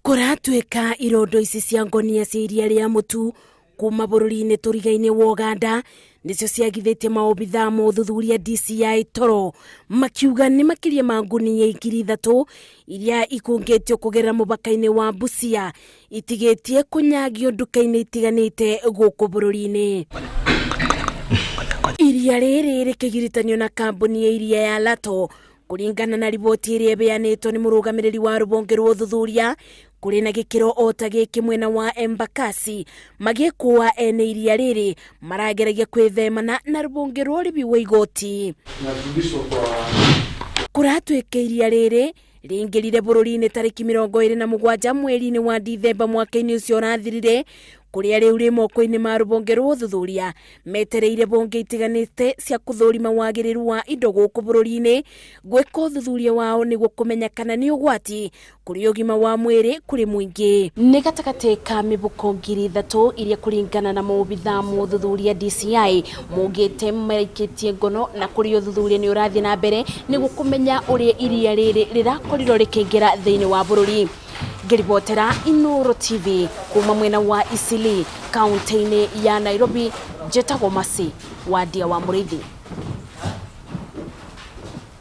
Kũratuĩka irondo ici cia ngonia cia iria rĩa mũtu kuma bũrũri-inĩ tũriga-inĩ wa Ũganda nĩcio ciagithĩtie maobithaa ma ũthuthuria DCI toro makiuga nĩ makĩria ma ngunia 3000 iria ikũngĩtio kũgerera mũbaka-inĩ wa Busia itigĩtie kũnyagio nduka-inĩ itiganĩte gũkũ bũrũri-inĩ. Iria rĩrĩ rĩkĩgiritanio na kambuni ya iria ya Lato kũringana na riboti ĩrĩa ĩbeanĩtwo nĩ mũrũgamĩrĩri wa rũbonge rwa ũthuthuria kũrĩ na gĩkĩro o ta gĩkĩ mwena wa Embakasi magĩkũa ene iria rĩrĩ marageragia kwĩthemana na rũbonge rwa ũrĩmi wa igoti. Kũratuĩka iria rĩrĩ rĩingĩrire bũrũri-inĩ tarĩki 27 mweri-inĩ wa Dithemba mwaka-inĩ ũcio ũrathirire kũrĩa rĩu rĩ moko-inĩ ma rũbonge rwa ũthuthuria metereire bonge itiganĩte cia kũthũrima wagĩrĩru wa indo gũkũ bũrũri-inĩ gwĩka ũthuthuria wao nĩguo kũmenya kana nĩ ũgwati kũrĩ ũgima wa mwĩrĩ kũrĩ mũingĩ. Nĩ gatagatĩ ka mĩbuko 3000 iria kũringana na maobithaa ma ũthuthuria DCI maugĩte maraikĩtie ngono na kũrĩ ũthuthuria nĩ ũrathiĩ na mbere nĩguo kũmenya ũrĩa iria rĩrĩ rĩrakorirwo rĩkĩingĩra thĩinĩ wa bũrũri. Ngĩribotera Inooro TV kuma mwena wa Eastleigh kaunti-inĩ ya Nairobi, njĩtagwo Mercy Wandia wa Mũrĩithi.